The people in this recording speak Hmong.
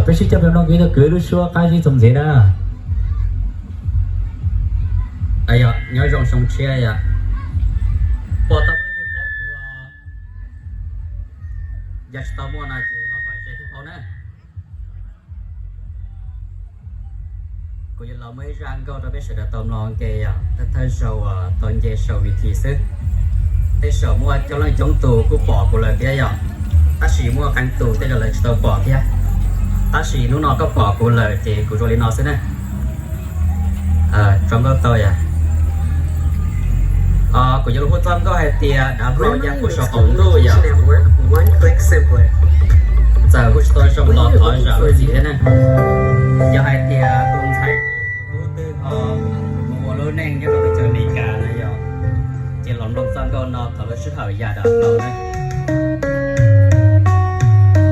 Peb sib coj mus mloog kuv ib tug kwv lub suab qab zib txuas ntxiv na. Yog nyob zoo xyoo tshiab yom. Puas tau leej twg paub kuv? Yog tsis tau muaj no ces los pom ze thiab paub na. Kuv yuav los muaj ib zaj nkauj rau peb sawv daws tau mloog ua ke yom, thawj thawj zaug uas tau nce saum V T xwb. Tej zaum muaj coob leej coob tus kuj pom kuv lawm thiab yom, tab sis muaj qee tus tej zaum lawv tsis tau pom thiab. Tab sis hnub no koj pom kuv lawm ces kuv zoo li no xwb na. Tso nkauj tau yom. Kuv yuav lug hu txoj nkauj hais tias dav hlau ya hu saum qaum ntuj yom. Txawm hu tsis tau zoo los thov zam lub txim thiab na. Yog hais tias tus ntxhais tus tub twg ho mus ua lub neej nyob rau teb chaws Amelikas no yom, ces los mloog txoj nkauj no thov lub sij hawm ya dav hlau na.